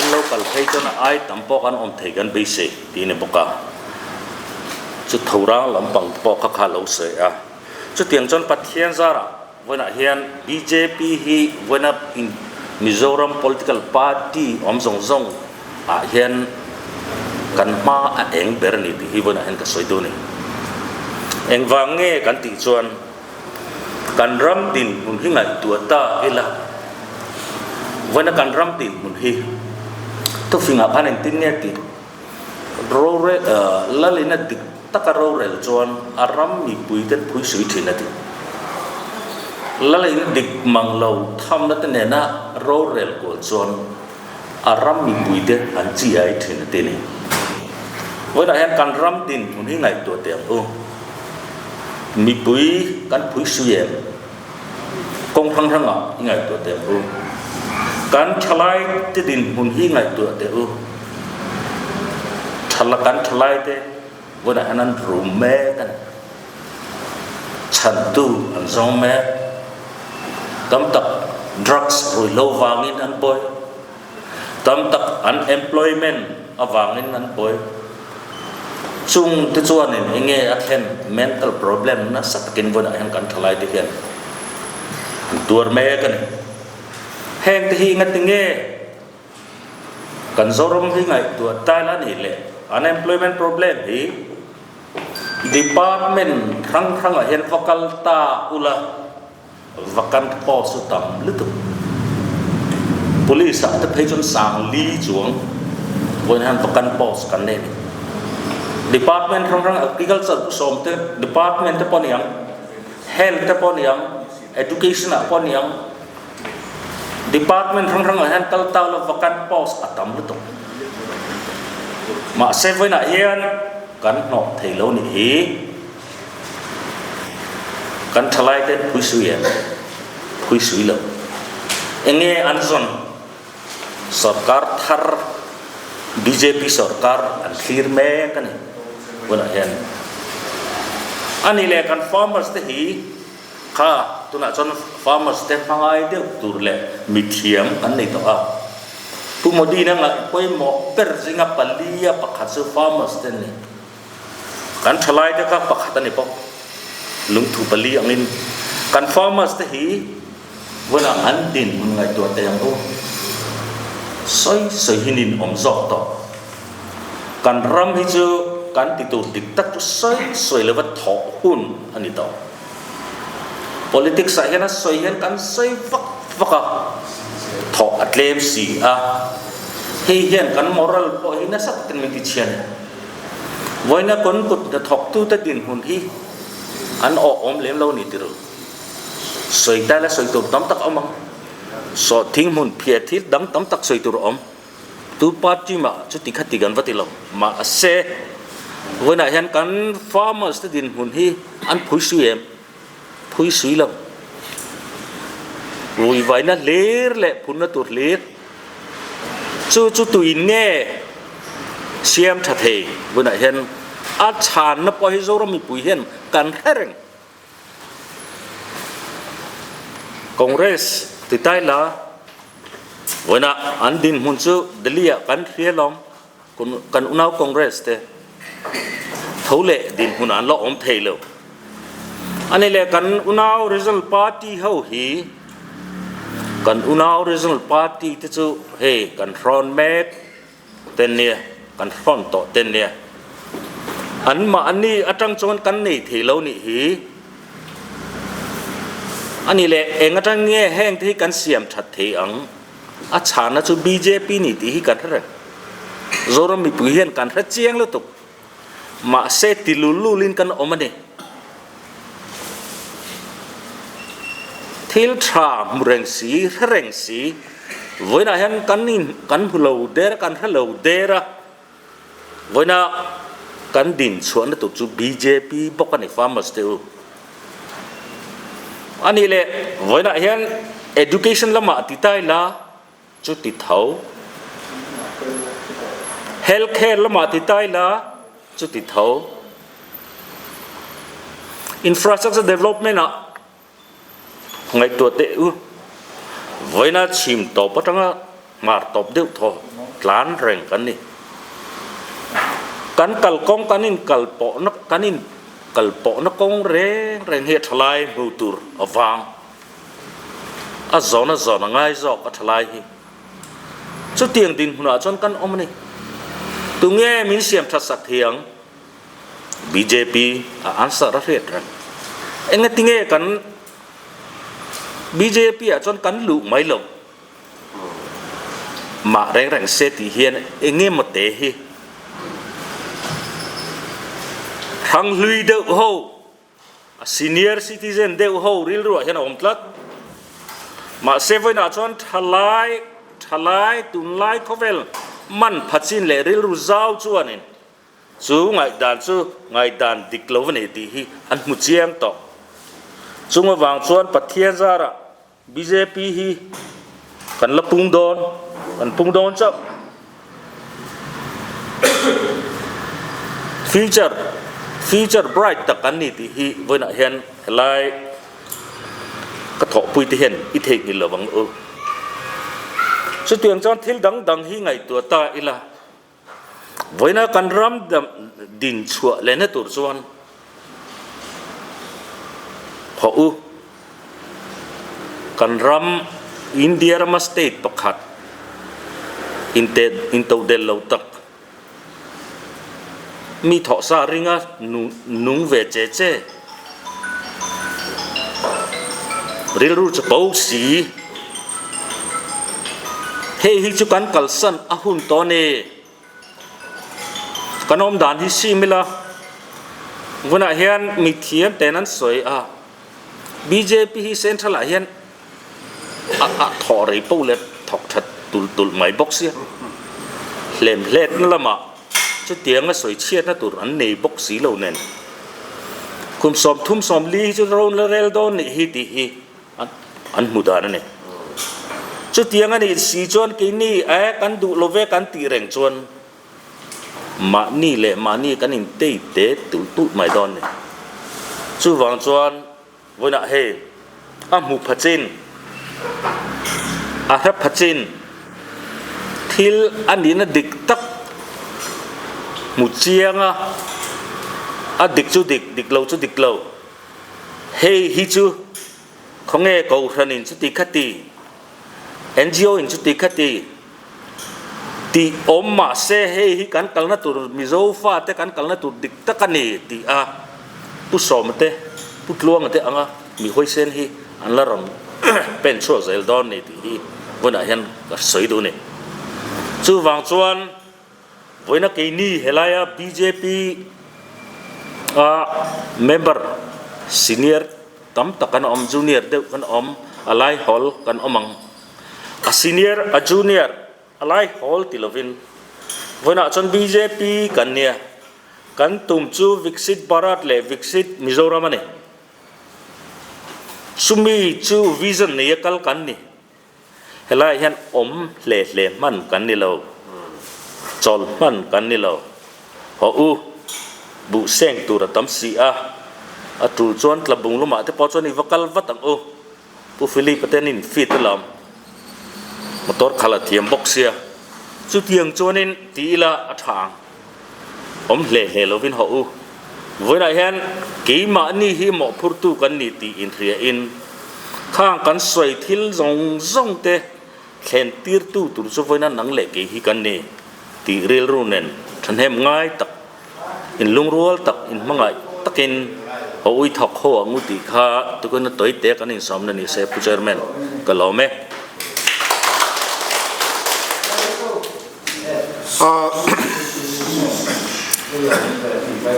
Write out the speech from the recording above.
In lo kal phei chuan a ai tam pawh kan awm thei kan beisei tih a ni bawk a. Chu thorang lampang te pawh kha kha lo sawi a. Chutiang chuan Pathian zarah vawiinah hian bjp hi vawiina Mizoram political party awm zawng zawng ah hian kan hma a eng ber a ni tih hi vawiinah hian ka sawi duh a ni. Engvang nge kan tih chuan Kan ram dinhmun hi ngaihtuah ta ila, vawiina kan ram dinhmun hi thufingah khan engtin nge tih rorel lalina dik taka rorel chuan a ram mipui ten phui sui thin a ti. Lalina dik mang lo thamna te nena rorel kual chuan a ram mipui te an chi ai thin a ti ni. Vawiinah hian kan ram dinhmun hi ngaihtuah teh ang u. Mipui kan phui sui em? Kawng hrang hrangah i ngaihtuah teh ang u. Kan thalai te dinhmun hi ngaihtuah teh u. Thala kan thalai te vawiinah hian an rum mek a ni. Chhantu an zawng mek. Tam tak drugs ruihhlo vangin an pawi. Tam tak unemployment avangin an pawi. Chung te chuanin enge a thlen mental problem nasa takin vawiinah hian kan thalai te hian an tuar mek a ni. Heng te hi engati nge kan Zoram hi ngaihtuah tail a nih leh unemployment problem hi department hrang hrangah hian va kal ta ula. Vacant post chu tam lutuk. Police ah te phei chuan sang li chuang vawiin hian vacant post kan nei a ni. Department hrang hrang agriculture pu sawm te department te pawh a ni ang, health te pawh a ni ang, education ah pawh a ni ang. Department hrang hrang ah hian kal ta ula vacant post a tam lutuk. Mahse vawiin ah hian kan hnawh thei lo nih hi. Kan thalai te phui sui em? Phui sui lo. Enge an zawn? Sorkar thar bjp sorkar an thlir mek a ni hunah hian. A nih leh kan farmers te hi kha tunah chuan farmers te hmangai deuh tur leh mithiam kan nei tawh a. Pu Modi-in a ngaih pawimawh ber zinga palia pakhat chu farmers te an ni. Kan thalai te kha pakhat a ni bawk. Lungthu pali angin kan farmers te hi vunah an dinhmun ngaihtuah teh ang u. Sawi sawi hi nin awm zawk tawh. Kan ram hi chu kan ti tur dik tak chu sawi sawi lova thawh hun a ni tawh. Politics ah hian a sawi hian kan sawi vak vak a, thawh a tlem si a. Hei hian kan moral pawh hi nasa takin min tichhia a ni. Vawiina kawn kut hnathawktute dinhmun hi an awhawm lem lo ni tirh. Sawi taila sawi tur tam tak a awm ang. Sawhthing hmun phiah thil dang tam tak sawi tur a awm. Tu party mah chuti kha ti kan va ti lo. Mahse, vawiinah hian kan farmers te dinhmun hi an phui sui em? Phui sui lo. Ruivaina hlir leh phunna tur hlir. Chu chu tuin nge siam tha thei hunah hian a chhanna pawh hi Zoram mipui hian kan hre reng. Congress ti tai la vawiinah an dinhmun chu Delhi ah kan hria lawm kan unau Congress te tho leh dinhmun an la awm thei lo. Ani leh kan unau Regional Party ho hi kan unau Regional Party te chu hei kan hrawn mek ten nia kan hrawn tawh ten nia an mahni atang chuan kan nei thei lo nih hi ani leh eng atang nge heng te hi kan siam that thei ang. A chhana chu bjp ni tih hi kan hre reng. Zoram mipui hian kan hre chiang lutuk. Mahse ti lul lulin kan awm a ni. Thil tha hmu reng si, hre reng si, vawiinah hian kan in kan hmu lo der a, kan hre lo der a. Vawiina kan din chhuahna tur chu bjp bawk a ni farmers te u. A nih leh vawiinah hian education lamah ti ta ila chu ti tho. Health care lamah ti ta ila chu ti tho. Infrastructure development ah Ngaihtuah teh u, vawiina chhim tawp atanga Hmar tawp deuh thaw tlan reng kan ni. Kan kalkawng kan in kal pawhna kan in kal pawhna kawng reng reng hi a tha lai hmu tur a vang. A zawn a zawn a ngai zawk a tha lai hi. Chutiang dinhmunah chuan kan awm a ni. Tunge min siam that sak thiang? Bjp a answer a hriat reng. Engatinge kan bjp ah chuan kan luh mai lo? Mah reng reng se tih hian enge maw te hi hranghlui deuh ho, a senior citizen deuh ho rilruah hian a awm tlat. Mahse vawiinah chuan thalai thalai tunlai khawvel man phachin leh rilru zau chuanin Chu ngaihdan chu ngaihdan dik lo a ni tih hi an hmu chiang tawh. Chung avang chuan Pathian zarah bjp hi kan la pung dawn, kan pung dawn chauh. Future, future bright tak an ni tih hi vawiinah hian helai ka thawhpui te hian i theihnghilh lo ang u. Chutiang chuan thil dang dang hi ngaihtuah ta ila. Vawiina kan ram din chhuah lehna tur chuan hawh u. Kan ram India rama state pakhat inte intodel lo tak mi thawhsa ringa nung ve che che rilru chapo si. Hei hi chu kan kalsan a hun tawh a ni. Kan awm dan hi sim ila, vunah hian mithiam ten an sawi a, bjp hi central ah hian a a thawh rei poh leh thawk that tulh tulh mai bawk sia. Hlemhletna lamah chutianga sawi chhiatna tur an nei bawk si lo nen. Kum 30 40 hi chu rawn la rel dawn nih hi tih hi. An hmu dan a ni. Chutiang a nih si chuan keini e kan duh lo ve kan tih reng chuan mahni leh mahni kan intei te tulh tulh mai dawn a ni. Chuvang chuan vawiinah hei a hmu pha chin, a hre pha chin, thil a nihna dik tak hmu chiang a, a dik chu dik, dik lo chu dik lo. Hei hi chu khawnge Kohhranin chuti khati, NGO in chuti khati tih awm mah se hei hi kan kalna tur Mizo fate kan kalna tur dik tak a ni tih a Pu Sawma te, Pu Tluanga te anga mi huaisen hi an la rawn pen chhuak zel dawn ni tih hi vawiinah hian ka sawi duh a ni. Chuvang chuan. Vawiina keini helaia bjp a member senior tam tak kan awm, junior deuh kan awm, a lai hawl kan awm ang. A senior a junior a lai hawl ti lovin vawiinah chuan bjp kan nia, kan tum chu Viksit Bharat leh Viksit Mizoram a ni. Chumi chu vision neia kal kan ni. Helaiah hian awm hle hle hman kan ni lo, chawl hman kan ni lo. Haw u, buh seng tur a tam si a, a tul chuan tlabung lumah te pawh chuan i va kal vat ang u. Pu Philip-a te an in-fit alawm, motor khalh a thiam bawk sia. Chutiang chuanin ti ila a tha ang, awm hle hle lovin haw u. Vawiinah hian keimahni hi mawhphurtu kan ni tih inhriain khang kan sawi thil zawng zawng te thlen tirtu tur chu vawiina nang leh kei hi kan ni tih rilru nen thahnem ngai tak, inlungrual tak, inhmangaih takin haw ui thawk ho ang u tih kha tukin a tawi te kan insawmna ni se Pu Chairman ka lawm e.